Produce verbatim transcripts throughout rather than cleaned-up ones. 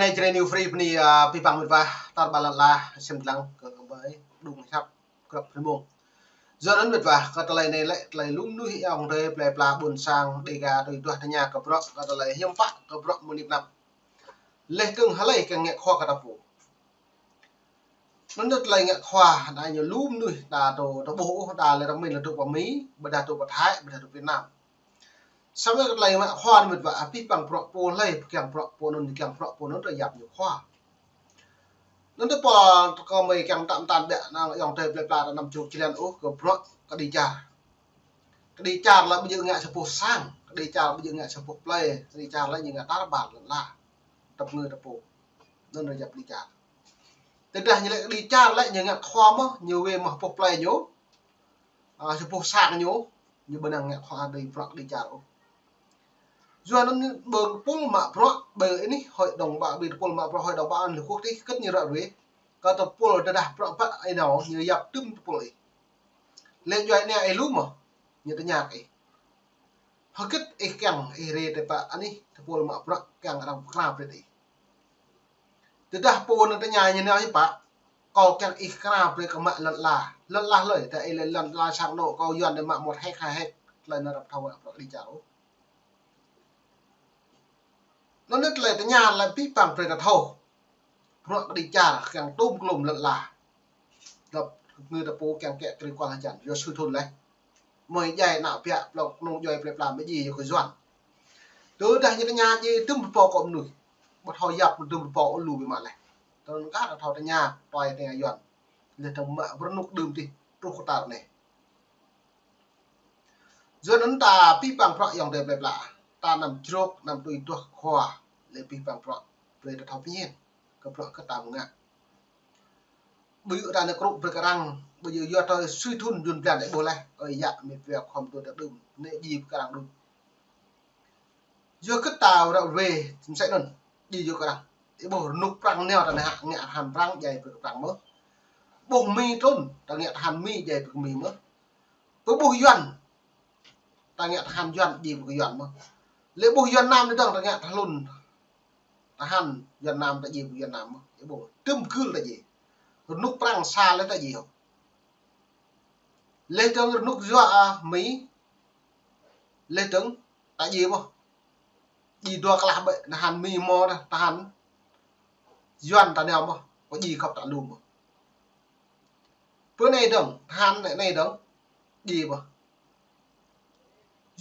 Anai jrê New Free bơni, a, pih păng mĭt wa, tar ƀar lŏn ala, sem lăng kơ kơ ƀai, đung hăp, grăp hrơi mông. Yua anŭn mĭt wa, kơ tơlơi anai lĕ, tơlơi lu mơnuih ayŏng adơi plơi pla ƀôn sang, Dêga tui duah tơña kơ bruă, kơ tơlơi hiư̆m pă, kơ bruă mơnip năp. Leh kơ̆ng hlơi kơ ngă khua kơ ta pô. Anŭn tơlơi ngă khua, anai ñu lu mơnuih ta dŏ, dŏ ƀuh ôh, ta lĕ rơmĭn lĕ dŏ pơ Mi, ƀôdah dŏ pơ Thái, ƀôdah dŏ Việt Nam. Samơ̆ kơ tơlơi ngă khua anŭn mĭt wa, abih bang bruă pô hlơi, pơkiăng bruă pô anŭn, kiăng bruă pô anŭn, ta yap ñu khua. Anŭn tơ pô kơ mơi kiăng tam tan ƀiă, anŭn ayŏng adơi plơi pla ta anăm čruk črăn ôh, kơ bruă kơđi čar. Kơđi čar lĕ ƀu djơ̆ ngă sa boh sang, kơđi čar ƀu djơ̆ ngă sa boh plơi, kơđi čar lĕ ñu ngă tar ƀar lŏn ala. Tơpă ngă ta pô. Anŭn ră yap kơđi čar. Tơdah ñu lĕ kơđi čar lĕ ñu ngă khua mơ̆, ñu wai mă boh plơi ñu, a, sa boh sang ñu, ñu ƀu năng ngă khua dơi bruă kơđi čar ôh. Yua anŭn ƀing tơpul mă bruă, ƀing anih hội đồng ƀă, ƀing tơpul mă bruă hội đồng ƀă anŭn lĕ kơkuh tih kơ̆t ñu ră ruai. Kơ tơpul tơdah bruă ƀă ih nao, ñu yap tŭm tơpul ih. Lĕ djuai ania ih lu mơ̆, ñu tơña kơ ih. Hơget ih kiăng ih rai tơpă anih tơpul mă bruă kiăng arăng pơkra brơi ih. Tơdah pô anŭn tơña ñu nao hiư̆m pă, kâo kiăng ih kra brơi kơ mă lŏn ala. Lŏn ala hlơi, ta ih lĕ lŏn ala sang anŏ kâo Yuan đe mă một héc hai héc, tơlơi anŭn ră thâo mă bruă kơđi čar ôh. Anŭn tơlơi tơña lĕ abih bang brơi ta thâo. Bruă kơđi čar kiăng tŭm klum lŏn ala. Dŏp ngă ta pô kiăng kĕ krĭ kual hơjăn, yua sui thun leh. Mơi djai ană ƀiă, plŏk kơnung djuai plơi pla mơ̆ djai yua kơ Yuan. Tơdah ñu tơña djai tŭm pơpô kơ mơnuih. Ƀu thâo yap tŭm pơpô ôh lu biă mă leh. Tơl kah ta thâo tơña, tuai tơña Yuan. Leh tơ̆ng mă bruă rơnŭk đưm tih, truh kơ tar anai. Yua anŭn ta abih bang bruă ayŏng adơi plơi pla. Ta anăm čruk, anăm tui duah khua. Lĕ abih bang bruă. Brơi ta thâo pơñen. Kơ bruă kơ ta mơ̆ng ngă. Ƀu djơ̆ ta nao krŭ brơi kơ arăng. Ƀu djơ̆ yua ta sui thun jun blan lĕ ƀuh leh. Ơi yă mĭt wa khŏm tui ta đưm. Anai djai brơi kơ arăng đưm. Yua kơ ta ră ruai, mơsĕ anŭn, djai yua kơ arăng. Ih ƀuh rơnŭk Prăng nao ta nao hă, ngă tơhan Prăng djai brơi kơ Prăng mơ̆. Ƀuh Mi trŭn, ta ngă tơhan Mi djai brơi kơ Mi mơ̆. Pơ ƀuh Yuan, ta ngă tơhan Yuan djai brơi kơ Yuan mơ̆. Lĕ ƀuh Yuan Nam anai dơ̆ng ta ngă tơhan, tơhan Yuan Nam ta djai brơi kơ Yuan Nam mơ̆. Ih ƀuh, tŭm gưl ta djai. Rơnŭk Prăng sa leh ta djai hŏ. Leh dơ̆ng rơnŭk yua, a, Mi. Leh dơ̆ng ta djai mơ̆. Djai dua klah ƀĕ, tơhan Mi mơ̆, tơhan Yuan ta nao mơ̆. Kơ djai khŏp ta lu mơ̆. Pơ anai dơ̆ng, tơhan anai, anai dơ̆ng, djai mơ̆.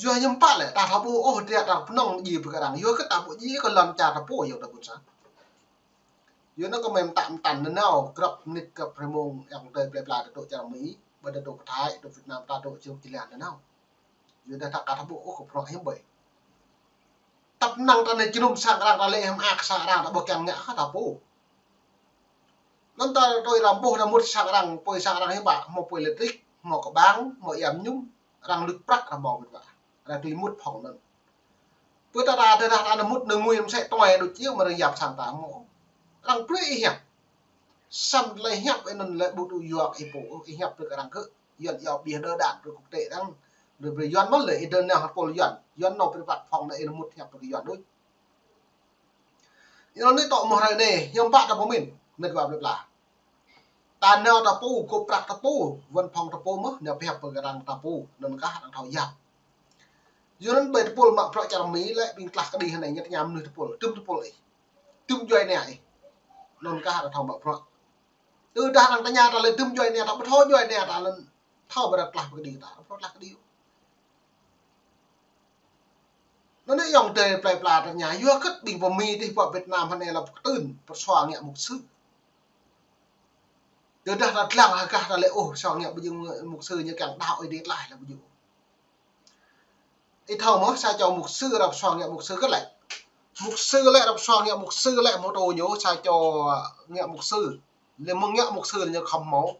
Yua hiư̆m pă lĕ, ta thâo ƀuh ôh, tơdah ta pơnơ̆ng djai brơi kơ arăng. Yua kơ ta ƀu djai kơ lŏn čar ta pô, yua ta ƀuôn sang. Yua anŭn kơ mơi tam tan nanao, grăp mơnit grăp hrơi mông, ayŏng adơi plơi pla ta dŏ čar Mi, ƀôdah ta dŏ pơ Thái, dŏ Việt Nam, ta dŏ čruk črăn nanao. Yua dah ta ka thâo ƀuh ôh kơ bruă hiư̆m ƀơi. Tăp năng ta anai jơnum sang arăng ta lĕ hiư̆m ak sang arăng ta ƀu kiăng ngă kơ ta pô. Anŭn ta tui arăng ƀuh ta mŭt sang arăng, apui sang arăng hiư̆m pă, hmâo apui lêtrik, hmâo kơƀang, hmâo ia mơñum, arăng luč prăk arăng hmâo mĭt wa. Arăng tui mŭt phŏng anŭn. Pơ ta ta tơdah ta anŭn mŭt anŭn ngui mơsĕ tuai đôč yơh mơ̆ arăng yap sang ta hmâo. Arăng brơi ih hiăp. Samơ̆ tơlơi hiăp anŭn lĕ ƀu tŭ yua kơ ih pô, ih hiăp brơi kơ arăng kơ. Yuan iâu ƀiă đơ đan brơi kŭk tĕ arăng. Brơi brơi Yuan mơ̆ lĕ ih dơ̆ng nao hơpul Yuan. Yuan nao brơi prăk phŏng anŭn ih mŭt hiăp brơi kơ Yuan đôč. Yua anŭn anai tŏ mơ̆ hrơi anai, hiư̆m pă ta pơmĭn, mĭt wa plơi pla. Ta nao ta pô, gŏp prăk ta pô, văn phòng ta pô mơ̆, nao pơhiăp brơi kơ arăng ta pô, anŭn kah arăng thâo yap. Yua anŭn ƀơi tơpul mă bruă čar Mi lĕ ƀing tơlah kơđi hơnai ñu tơña mơnuih tơpul, tŭm tơpul ih. Tŭm djuai ania ih. Anŭn kah arăng thâo mă bruă. Tơdah arăng tơña ta lĕ tŭm djuai ania ta, ƀu thâo djuai ania ta lĕ thâo ƀu ră tơlah kơđi ta, ƀu thâo tơlah kơđi. Anŭn anai ayŏng adơi plơi pla tơña, yua kơ ƀing pơ Mi dih pơ Việt Nam hơnai lăp kơtưn, pơsua ngă mục sư. Tơdah ta lăng hơgah ta lĕ ôh, sua ngă ƀu djơ̆ mục sư ñu kiăng đaŏ ih dih tlaih lĕ ƀu djơ̆. Ih thâo mơ̆, sa čô mục sư ră pơsua ngă mục sư kơ lĕ. Mục sư lĕ ră pơsua ngă mục sư lĕ mơ̆ tơ ñu, sa čô ngă mục sư. Lĕ mơ̆ ngă mục sư lĕ ñu khŏm hmâo.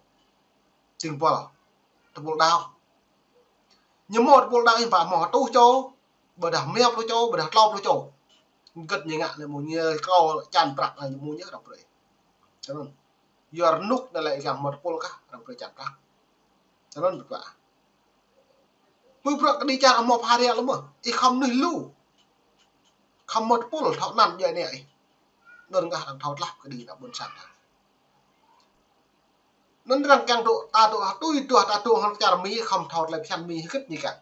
Čing păl. Tơpul đaŏ. Ñu hmâo tơpul đaŏ hiư̆m pă hmâo hơtuh čô, ƀôdah rơma pluh čô, ƀôdah klâo pluh čô. Gơ̆t ñu ngă lĕ mơ̆ ñu kâo čan prăk lĕ ñu mơ̆ ñu arăng brơi. Čơnŭn. Yua rơnŭk anai lĕ kiăng hmâo tơpul kah arăng brơi čan prăk. Čơnŭn ƀu pă. Pơ bruă kơđi čar hmâo pha ria lĕ mơ̆. Ih khŏm mơnuih lu. Khŏm hmâo tơpul thâo anăn djuai ania ih. Anŭn kah arăng thâo tlaih kơđi ană ƀôn sang ta. Anŭn arăng kiăng dŏ, ta dŏ, tui dŏ, ta dŏ hăng čar Mi, khŏm thâo tơlơi phiăn Mi hơget ñu kiăng.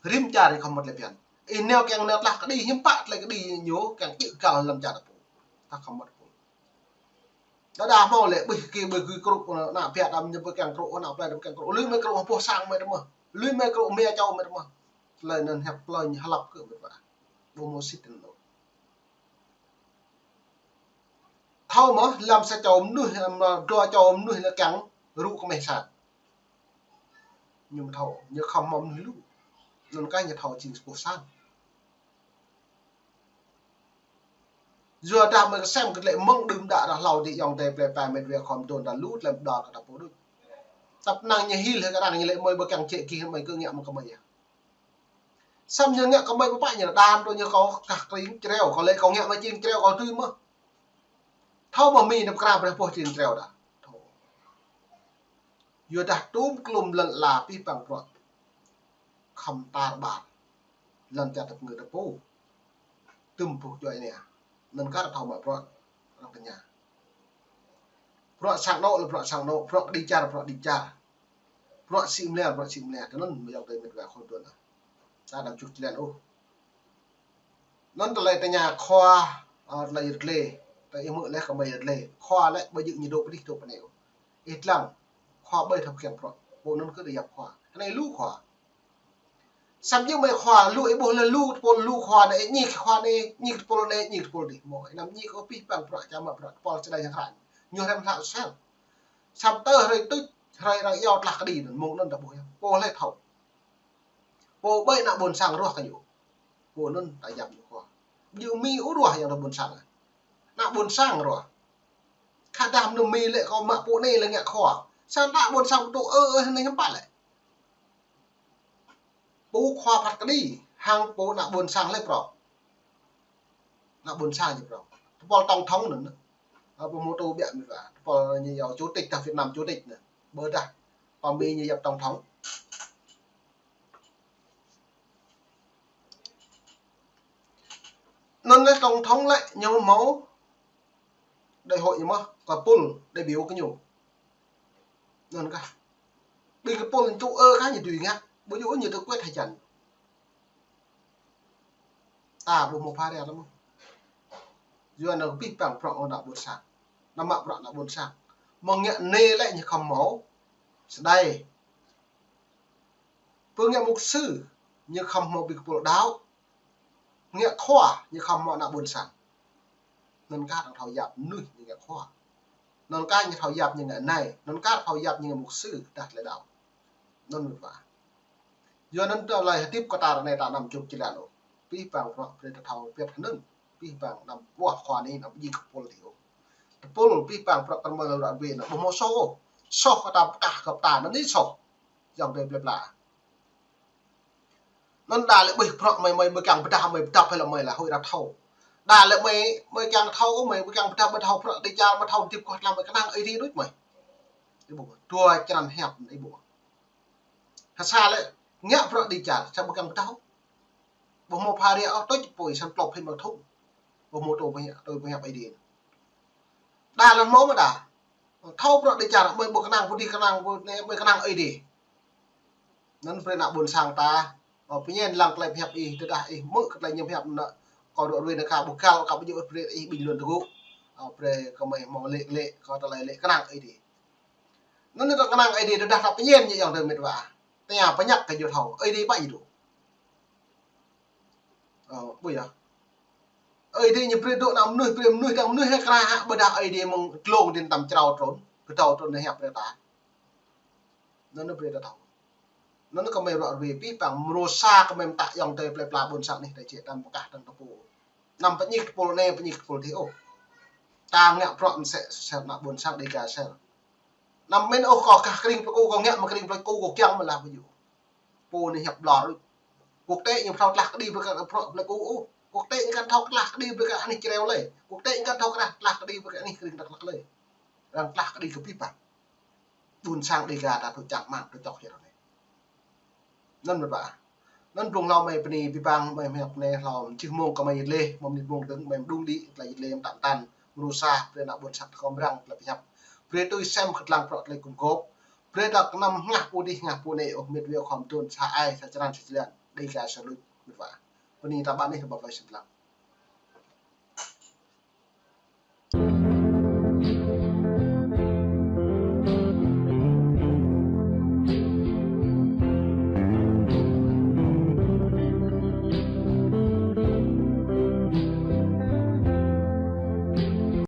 Rĭm čar ñu khŏm mŭt tơlơi phiăn. Ih nao kiăng nao tlaih kơđi, hiư̆m pă tơlơi kơđi ñu kiăng čư̆ găl lăm čar ta pô. Ta khŏm mŭt pô. Đơđa hmâo lĕ ƀơi kơ, ƀơi kơ krŭ, ană ƀiă đam ñu ƀơi kiăng krŭ, ană plei đam kiăng krŭ. Lui mơi krŭ boh sang mơi tơmơ̆. Lui mơi krŭ mia čô mơi tơmơ̆. Tơlơi anŭn hiăp plơi ñu hlăp kơ mơi tơmơ̆. Ƀu hmâo sĭt anŭn. Thâo mơ̆, lăm sa čô mơnuih, lăm dua čô mơnuih lĕ kiăng rŭ kơmeh sang. Ñu mơ̆ thâo, ñu khŏm hmâo mơnuih lu. Anŭn kah ñu thâo jing sa boh sang. Yua dah mơi kơsem kơ lĕ mơ̆ng đưm đă ră hlâo dih ayŏng adơi plei pla met wa khŏm dŏ ta lu tơlơi pơđar kơ ta pô đôč. Tăp năng ñu hil hĕ kơ arăng ñu lĕ mơi ƀu kiăng čĕ gih mơi kơ ngă mơ̆ng kơmơi yơh. Samơ̆ ñu ngă kơmơi pơpă ñu đam đôč ñu kâo kah kring čreo, kâo lĕ kâo ngă mơi čing čreo kâo tui mơ̆. Thâo mơ̆ Mi nao pơkra brơi boh čing čreo đa. Thâo. Yua dah tum klum lŏn ala pih pang bruă. Khŏm tar ƀar. Lŏn čar tơpơngư tơpô. Tơm boh djuai ania. Anŭn kah thâo mă bruă arăng tơña. Bruă sang anŏ lĕ bruă sang anŏ, bruă kơđi čar, bruă kơđi čar. Bruă sĭ mơlia, bruă sĭ mơlia. Tui anŭn mơi ayŏng adơi met wa khŏm dŏ anŭn. Ta đăm čuh čơlen ôh. Anŭn tơlơi tơña khua, ơ, tơlơi rơdlê. Tơlơi ih hmư̆ leh kơmơi rơdlê. Khua lĕ ƀu djơ̆ ñu dŏ pơdih dŏ pơ anai ôh. Ih lăng, khua ƀơi thâo kiăng bruă. Pô anŭn kơ đa yap khua. Anai lu khua. Samơ̆ ñu mơi khua lu ih ƀuh lĕ lu tơpul lu khua anai, ñik khua anai, ñik tơpul anai, ñik tơpul dih. Mơ̆, ih anăm ñik ôh pih pang bruă čang mă bruă tơpul čơđai yang hră. Ñu hrăm hlak sel. Samơ̆ tơ hrơi tuč, hrơi arăng iâu tlaih kơđi anŭn, mơ̆ng anŭn ta ƀuh yơh. Pô hlơi thâo. Pô ƀơi ană ƀôn sang ruah kơ ñu. Pô anŭn ta yap ñu khua. Ƀu djơ̆ Mi ôh ruah yang ană ƀôn sang. Ană ƀôn sang ruah. Khă dah mơnuih Mi lĕ kâo mă pô anai lĕ ngă khua. Samơ̆ ană ƀôn sang pơtô ơ, ơ, anai hiư̆m pă lĕ. Pô khua phat kơđi, hăng pô ană ƀôn sang hlơi prŏng. Ană ƀôn sang ñu prŏng. Tơpul tổng thống anŭn. Ơ, pô mô tô biă mĭt wa. Tơpul ñu yua chủ tịch ta Việt Nam chủ tịch anŭn. Ƀôdah pơ Mi ñu yap tổng thống. Anŭn lĕ tổng thống lĕ ñu hmâo đại hội ñu mơ̆, kơ pul đại biểu kơ ñu. Anŭn kah. Ƀing kơ pul ñu tŭ ơ kah ñu dưi ngă. Ƀu djơ̆ ñu tŭ kuet hơjăn. Ta ƀu hmâo pha ria lăm. Yua anŭn pih pang bruă ană ƀôn sang. Anăm mă bruă ană ƀôn sang. Mơ̆ng ngă anai lĕ ñu khŏm hmâo. Sơdai. Pơ ngă mục sư, ñu khŏm hmâo ƀing kơ pul đaŏ. Ngă khua, ñu khŏm hmâo ană ƀôn sang. Anŭn kah arăng thâo yap mơnuih ñu ngă khua. Anŭn kah ñu thâo yap ñu ngă anai. Anŭn kah thâo yap ñu ngă mục sư, dah tơlơi đaŏ. Anŭn mĭt wa. Yua anŭn tơlơi hơdip kơ ta ră anai ta anăm čuh čơlen ôh. Pih pang bruă brơi ta thâo pĕt hơnŭn. Pih pang anăm ƀuah khua anai anăm djik kơ pul dih ôh. Tơpul pih pang bruă kơ mơi lŏn ră wê anŭn ƀu hmâo soh ôh. Soh kơ ta pơkah kơ ta anŭn anai soh. Ayŏng adơi plei pla. Anŭn đa lĕ ƀơi bruă mơi, mơi, mơi kiăng pơdah, mơi pơdăp hĭ lĕ mơi lĕ hơi ră thâo. Đa lĕ mơi, mơi kiăng thâo, mơi, mơi kiăng pơdah, mơi thâo bruă kơđi čar, mơi thâo hơdip kơ tlam mơi kơnang Ơi Adai đôč mơi. Ih ƀuh, dua črăn hiăp, ih ƀuh. Hă sa lĕ, ngă bruă kơđi čar, sa ƀu kiăng pơdah. Ƀu hmâo pha ria ôh, tuč pui, săn plŏk phim ƀang thŭng. Ƀu hmâo tô pơhiăp, tô pơhiăp Ơi Adai. Đa lĕ hmâo mơ̆ đa. Thâo bruă kơđi čar, mơi ƀu kơnang, pơdih kơnang, ƀu anai, mơi kơnang Ơi Adai. Anŭn brơi ană ƀôn sang ta, ơ, pơñen lăng tơlơi pơhiăp ih, tơdah ih hmư̆ kơ tơlơi ñu pơhiăp anŭn, kâo dŏ rui anai kah ƀu găl, kah ƀu djơ̆ brơi ih bình luận tơgŭ. Ơ, brơi kơ mơi hmâo lĕ, lĕ, kơ tơlơi lĕ kơnang Ơi Adai. Anŭn ta kơnang Ơi Adai, tơdah ta pơñen ñu ayŏng adơi mĕt wa. Tơña pơñăk kơ ñu thâo, Ơi Adai ƀă ñu dŏ. Ơ, ƀu yơh. Ơi Adai ñu brơi dŏ ană mơnuih, brơi mơnuih, dăng mơnuih hĕ kra hă, ƀôdah Ơi Adai mơ̆ng dlông dih tăm črâo trŭn, kơdâo trŭn anai hiăp brơi ta. Anŭn brơi ta thâo. Anŭn kơ mơi ruă rui pih pang mrô sa kơ mơi mơtă ayŏng adơi plei pla ƀôn sang anih ta čĕ ta mơkah dăng tơpul. Anăm pơñik tơpul anai, pơñik tơpul dih ôh. Ta ngă bruă mơsĕ sel ană ƀôn sang Dêga sel. Anăm mĭn ôh kâo kah kring plei ku, kâo ngă mă kring plei ku, kâo kiăng mă lah ƀu djơ̆. Pô anai hiăp ƀlŏr. Quốc tế ñu thâo tlaih kơđi brơi kơ bruă plei ku ôh. Quốc tế ñu kăn thâo tlaih kơđi brơi kơ anih čreo lơi. Quốc tế ñu kăn thâo tlaih, tlaih kơđi brơi kơ anih kring Dak Lak lơi. Arăng tlaih kơđi kơ pih pang. Ƀôn sang Dêga ta tŭ čang mang tŭ čŏk hiăp anai. Anŭn mơ̆ ƀă. Anŭn blung hlâo mơi bơni abih bang mơi hiăp anai hlâo jih mông kơ mơi yit lĕ, mơ̆ng anai mông dơ̆ng mơi mơđung đĭ tơlơi yit lĕ mơtam tan. Mrô sa, brơi ană ƀôn sang thâo kơmrang tơlơi pơhiăp. Brơi tui sem kơtlang prŏ tơlơi gum gôp. Brơi đak năm hngah pô dih hngah pô anai ôh mĕt wa khŏm tŭn sa ai sa črăn sa jơlan. Đĭ kơ sa luč mĕt wa. Bơni ta ƀă anih ta ƀă tơlơi sem tơlang.